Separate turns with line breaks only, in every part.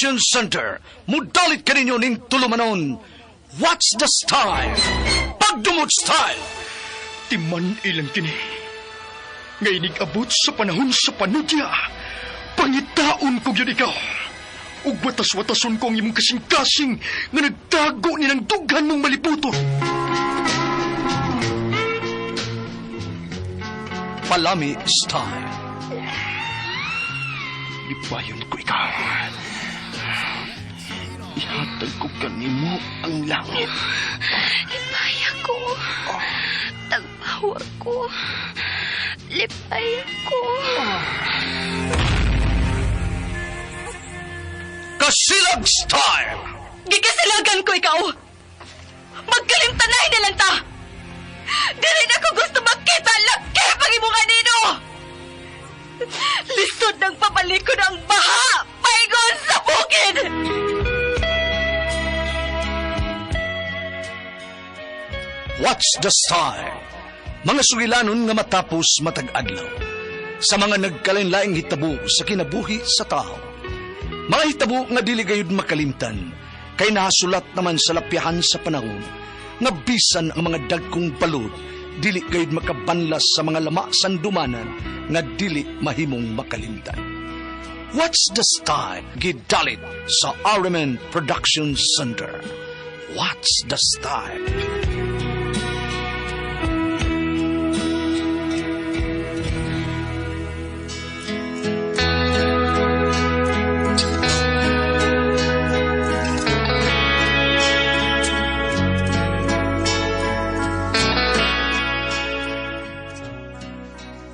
Production Center. Mudalit kaninyo ning tulumanon. What's the style? Pagdumot style!
Timan ilang kini. Nga inig-abot sa panahon sa panudya. Pangitaon ko gyud ikaw. Ug watas-watason ko ang imong kasing-kasing nga nagtago ni ng dughan mong malibuton.
Palami style.
Lipayon ko ikaw. Ihatag ko kanimo ang langit.
Lipaya ko. Tagpawa ko. Lipaya ko.
Kasilag style!
Gikasilagan ko ikaw. Magkalimtanay na lang ta. Dili na ko gusto makita laki pag imong anino. Lisod ng pabalikon ang baha. Paingon sa bukid.
What's the style? Mga sugilanon nga matapos matag adlaw. Sa mga nagkalain-laing hitabo sa kinabuhi sa tao. Mga hitabo nga dili gayud makalimtan, kay nahasulat naman sa lapyahan sa panahon, nga bisan ang mga dagkong balod, dili gayud makabanlas sa mga lama sandumanan nga dili mahimong makalimtan. What's the style? Gidalit sa RMN Production Center. What's the style?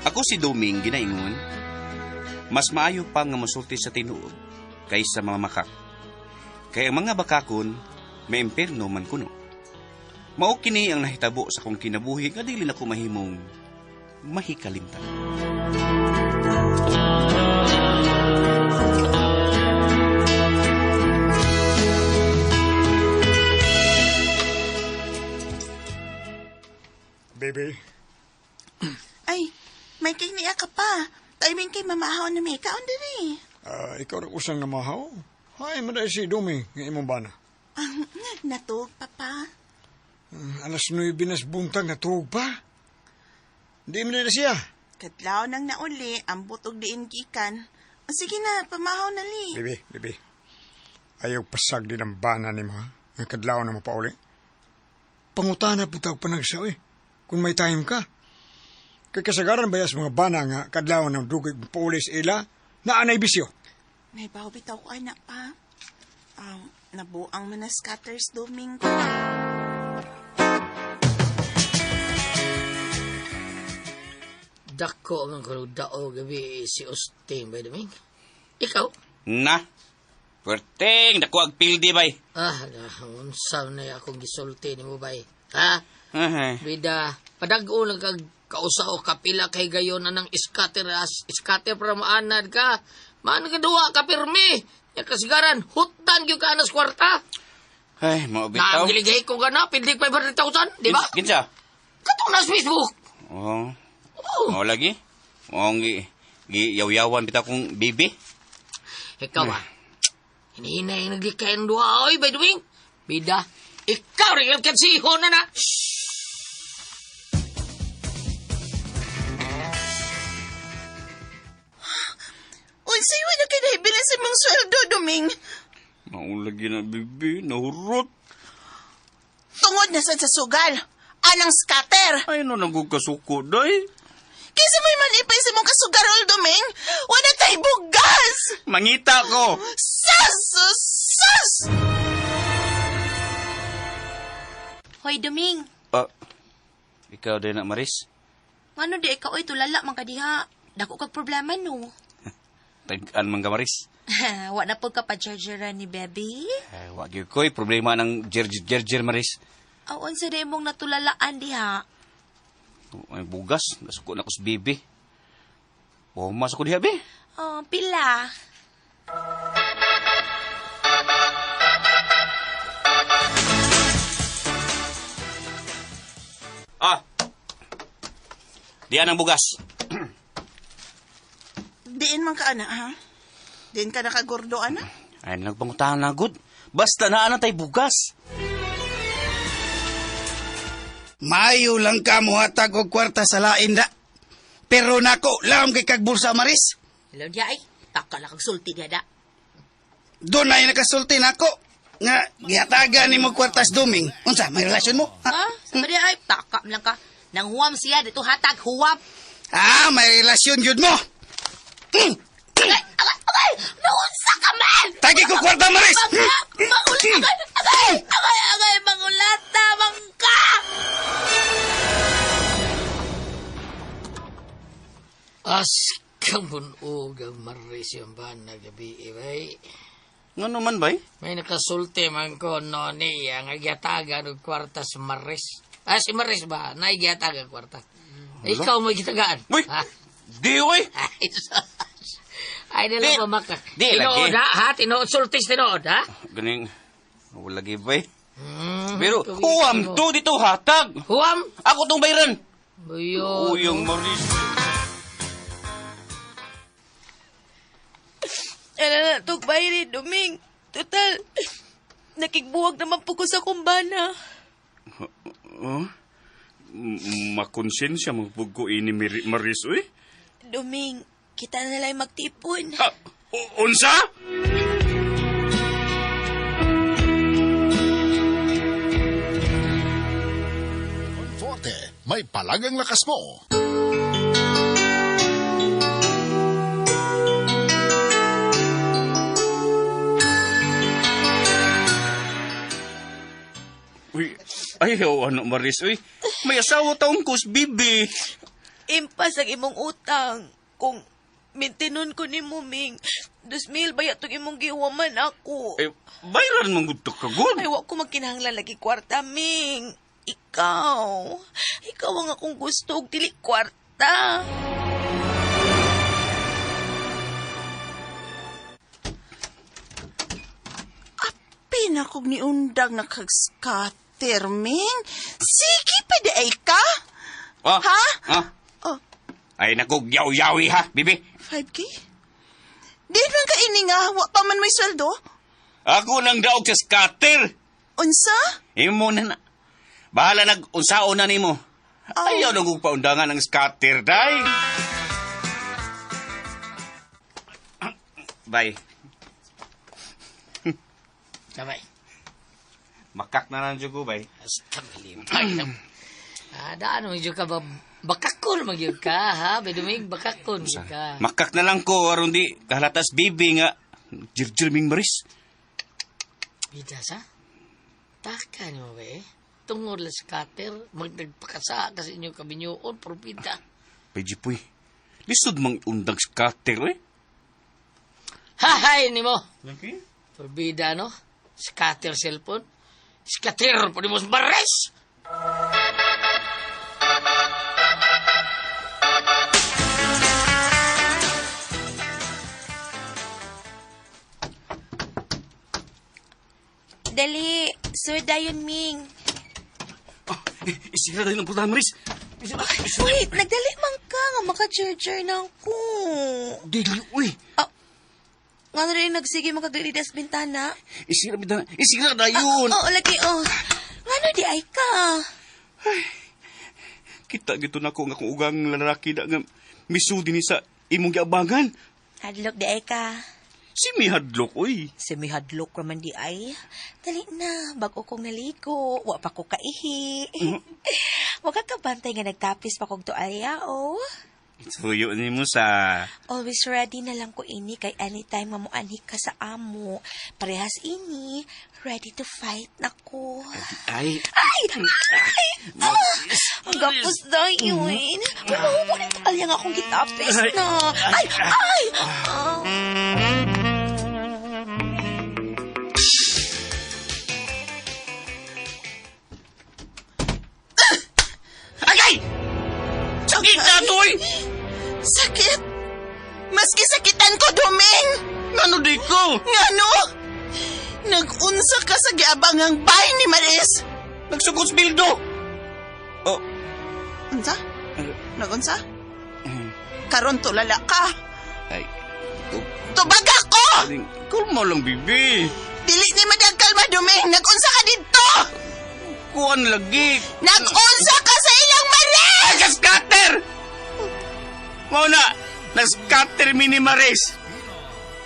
Ako si Doming ginaingon, mas maayo pa nga mosulti sa tinuod kaysa mga makak. Kay ang mga bakakon, may impierno man kuno. Mao kini ang nahitabo sa akong kinabuhi nga dili nako mahimong mahikalimtan.
Baby,
Ay, may kiniya ka pa. Timing kay mamahaw na may kaon diri.
Ikaw ra usang namahaw. Hay, maday si Dumi nga imong bana.
Natug, papa.
9:00 nas buntag natuog pa. Di man na siya.
Kadlaw nang nauli, ang butog diin gikan. Sige na, pamahaw na li.
Bibi, bibi. Ayaw pasag din ang bana ni mo, ha? Nga kadlaw na mo pauli. Pangutana po tawag panagsaw eh. Kung may time ka. Kay kasagaran bayas mga bana nga kadlaw na dugay pauli sa ila, na anay bisyo.
May baw bitaw ko anak pa. Nabuang man na scatters Domingo.
Dako ang kulog dao gabi si Austin by the way. Ikaw?
Na, perting dako ag pildi bay.
Ah, unsa na akong gisulti nimo bay. Ha?
Ay,
Bida, padag-o lang kag kausa o kapila kay gayon anang scatter as scatter para maanad ka. Maan ka duwa ka pirmi. Ya kasigaran, hutan gyud ka anas kwarta.
Ay, mao bitaw.
Na giligay ko gana, pildi 500,000, di ba?
Kinsa?
Katong nas Facebook.
Oh.
Oh.
Mao lagi. Mao gi gi yaw-yawan bitaw kong bibi.
Ikaw ba? Hinihinay naglikay ang duha, oy, by the way. Bida, ikaw rin ang kansiho na na.
Uy, sa'yo na kinahibili sa mong sweldo, Doming.
Mao lagi na bibi, nahurot.
Tungod na sad sa sugal. Anang scatter.
Ay no nagug kasuko day.
Kaysa may manipay sa mong kasugarol, Doming. Wala tay bugas!
Mangita ko.
Sas! Sas!
Hoy, Duming.
Ah, ikaw din na Maris.
Ngano di ikaw oy tulala man ka diha. Dako kag problema no.
Tag-an man ka Maris.
Wa na po ka pa chargeran ni Bebe.
Ay, wa gyud ko'y problema ng jerjer Maris.
Aw unsa day mong natulalaan diha?
Ay, bugas, nasuko na ko sa bibi. Oh, mas ako diha, be.
Oh, pila.
Ah. Diyan ang bugas.
Diin man ka, ana, ha? Diin ka nakagordo, ana?
Ay, nagpangutahan na good. Basta naa na tay bugas.
Maayo lang ka muhatag og kwarta sa lain da. Pero nako, lam kay kag bulsa Maris.
Hello diya ay. Taka lang kag sulti diya da.
Doon ay nakasulti nako nga gihatagan nimo kwartas Duming. Unsa, may relasyon mo? Ha?
Ha? Sa diya ay taka man lang ka. Nang huwam siya dito hatag huwam.
Ah, may relasyon gyud mo. Hmm.
Agay, agay, agay! Naunsa ka man!
Tagi ko kwarta Maris.
Mangulata! Agay, agay, agay, mangulata, mangka!
As kamunog ang Maris yung bana gabi, eh, bay.
Ngano man bay?
May nakasulti man ko no niya nga giyatagan og kwarta sa Maris. Ah, si Maris ba? Naigiyatagan kwarta. Ikaw mo gitagaan.
Uy!
Ha?
Di oy!
Ay, sus. Ay,
Di-
nila pa maka.
di lagi.
Tinuod, ha? Ha? Tinuod, sultis tinuod, ha?
Ganing wala lagi bay.
Mm,
Pero
tuwing
huwam
mo.
to dito hatag.
Huwam?
Ako tong bayran.
Buyo.
Uyong Maris.
Ano na, tugbay rin, Duming. Total, nakigbuwag naman po ko sa kumbana.
Oh? Makonsensya mo pug ko ini Maris uy.
Duming, kita na lang magtipon.
Ah, unsa?
Forte, may palagang lakas mo.
Uy, ayaw ano Maris uy. May asawa taong kus bibi.
Impas ang imong utang. Kung mintinon ko ni Muming, 2,000 ba yatong imong giwaman ako?
Eh, bayran man gud to ka gud.
Ay, wa ko magkinahanglan lagi kwarta, Ming. Ikaw. Ikaw ang akong gusto og dili kwarta.
Pinakog ni Undag na kag-scatter, Ming. Sige, pwede ay ka.
Ah,
Ha?
Ah.
Oh,
Ay naku, yaw-yawi ha, bibi.
5K? Di man ka ini nga, wa pa man may sweldo.
Ako nang daog sa scatter.
Unsa?
Imo na na. Bahala nag unsaon na nimo. Ayaw nang kong paundangan ang scatter, day. Bay,
Sabay.
makak na lang jud ko, bay.
Hasta malipay. Ah, daan mo ka ba? Bakakon magyud ka, ha? Bidumig, bakakon gyud ka.
Makak na lang ko aron di kahalatas bibi nga jirjir ming Maris.
Bidas, ha? Taka ni mo ba, eh? Tungod lang sa cutter, magnagpakasa ka sa inyong kabinyuon, propita.
Pwede poy. Lisod mang undag scatter eh.
Hahay ni mo!
Okay.
Prorbida, no? Scatter cellphone. Scatter po ni mo sa bares!
Dali, sir dayon, Ming.
Oh, isira dahil ang pultahan, Maris.
Wait, nagdali man ka nga maka-charger na ako.
Dili, uy.
Nga na rin nagsige makaglidas bintana.
Isira bitaw. Isira na yun.
Oo, lagi, oh. Nga no, di ay ka.
Kita gito na ko nga kung ugang lalaki na nga misudi ni sa imong giabangan.
Hadlok di ay ka.
Si mihadlok, uy.
Si may hadlok raman di ay. Dali na, bago kong naligo, wa pa ko kaihi. Wa ka kabantay nga nagtapis pa kog tualya, oh.
Tuyo ni mo sa...
Always ready na lang ko ini kay anytime mamuanhi ka sa amo. Parehas ini, ready to fight na ko.
Ay,
Ay! Ay! Ah! Ang gapos na yun. Uy, mahubo na yung tualya nga akong gitapis na. Ay! Ay! Ah.
Agay! Sakit na to, uy!
Sakit? Maski sakitan ko, Duming!
Ngano di ko?
Ngano? Nag-unsa ka sa giabangang bahay ni Maris!
Nagsugod sa bildo! Oh,
Unsa? Nagunsa? Karon tulala ka.
ay,
Tubaga ko!
Kalma lang, bibi.
Dili ni madagkal maduming. Nag-unsa ka didto?
Kuan lagi.
Nag-unsa ka sa ilang Maris!
Nag-scatter! Mao na, nag-scatter mi ni Maris.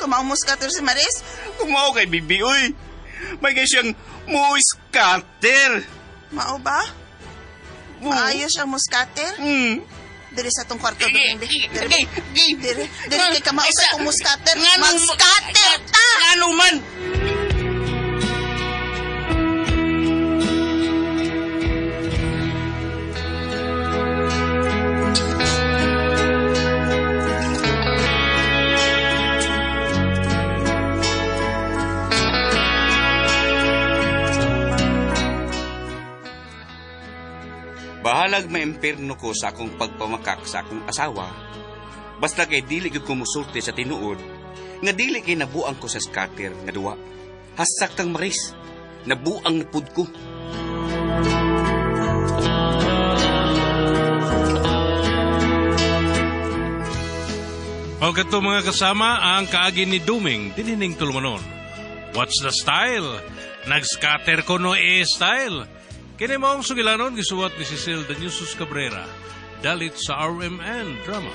Kumaw mo scatter si Maris?
Kumao kay bibi, uy. May kay siyang mo scatter.
Mao ba? Maayo siyang mo scatter? Diri sa tong kwarto
Sige,
Duming. Diri,
sige, sige.
diri, diri kay kamao sa kong mo scatter.
Ngano-
Mag-scatter ta!
Ngano man? Bahalag maimpirno ko sa akong pagpamakak sa akong asawa. Basta kay dili gyud ko musulti sa tinuod, nga dili kay nabuang ko sa scatter nga duwa. Hasak tang Maris, nabuang na pud ko.
O kato mga kasama ang kaagi ni Duming dinining tulumanon. What's the style? Nag-scatter ko no e-style. Kini maong sugilanon gisuwat ni Cecil Danusus Cabrera. Dalit sa RMN Drama.